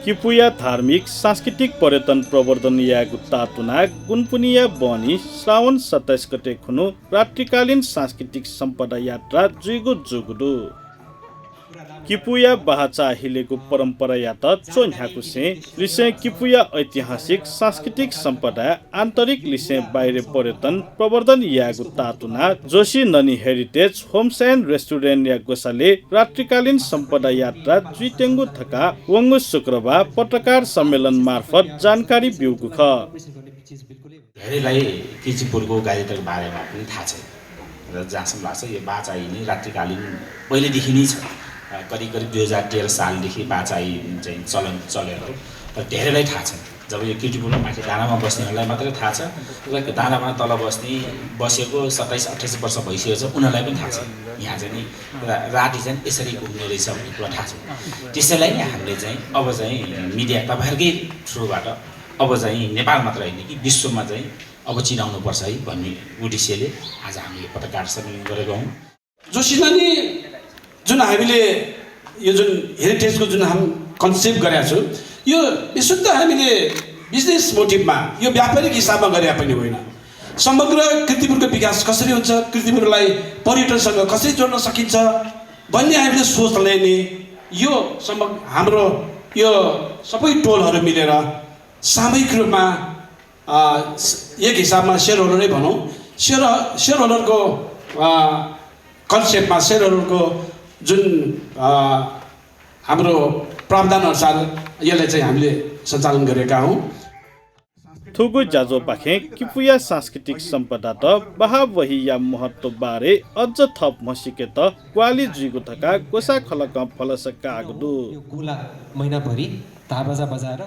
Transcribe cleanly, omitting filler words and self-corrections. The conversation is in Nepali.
किपुया धार्मिक सांस्कृतिक पर्यटन प्रवर्धन या गुत्तातुना गुनपुनिया बनी श्रावण 27 गते खुनु रात्रिकालीन सांस्कृतिक सम्पदा यात्रा जुइगो जुगुडु किपुया बाहाचा हिलेको परम्परा यात चोन्याकुसे लिसे किपुया ऐतिहासिक सांस्कृतिक सम्पदा आन्तरिक लिसे बाहिर पर्यटन प्रवर्धन यागु तातुना जोशी ननी हेरिटेज होम्स एन्ड रेस्टुरेन्ट या गोसाले रात्रिकालीन सम्पदा यात्रा जुइटेङ्गु थका वंगु शुक्रबार पत्रकार सम्मेलन मार्फत जानकारी बिउगु ख धेरैलाई किचिपुरको गाडीको बारेमा पनि थाहा छ र जहाँसम्म लाग्छ यो बाचाइ नै रात्रिकालीन पहिलेदेखि नै छ करिब 2013 सालदेखि बाचाइ चाहिँ चलन चलेर तर धेरैलाई थाहा छ जब यो किचिपुरमा माथि डाँडामा बस्नेहरूलाई मात्रै थाहा छ र डाँडामा तल बसेको 27-28 वर्ष भइसकेको छ उनीहरूलाई पनि थाहा छ यहाँ चाहिँ नि राति चाहिँ यसरी घुम्ने रहेछ भन्ने कुरा थाहा छ त्यसैलाई नै हामीले चाहिँ अब चाहिँ मिडिया तपाईँहरूकै थ्रुबाट अब चाहिँ नेपाल मात्र होइन कि विश्वमा चाहिँ अब चिनाउनुपर्छ है भन्ने उद्देश्यले आज हामीले पत्रकार सम्मेलन गरेका हौँ। जोशीनानी जुन हामीले यो जुन हेरिटेजको जुन हामी कन्सेप्ट गरेका छौँ यो विशुद्ध हामीले बिजनेस मोटिभमा यो व्यापारिक हिसाबमा गरे पनि होइन। समग्र कीर्तिपुरको विकास कसरी हुन्छ, कीर्तिपुरलाई पर्यटनसँग कसरी जोड्न सकिन्छ भन्ने हामीले सोच लिने यो हाम्रो यो सबै टोलहरू मिलेर सामूहिक रूपमा एक हिसाबमा सेयर होल्डरै भनौँ सेयर होल्डरको कन्सेप्टमा सेयर होल्डरको जुन हाम्रो प्रावधान अनुसार यसलाई चाहिँ हामीले सञ्चालन गरेका हौँ। थुगु जाजो पाखे किपुया सांस्कृतिक सम्पदा त बहावही या महत्व बारे अझ थप मसिके त क्वाली जुइगो थका गोसा खलक फलसका आगदु यो गोला महिनाभरि तारबाजा बजाएर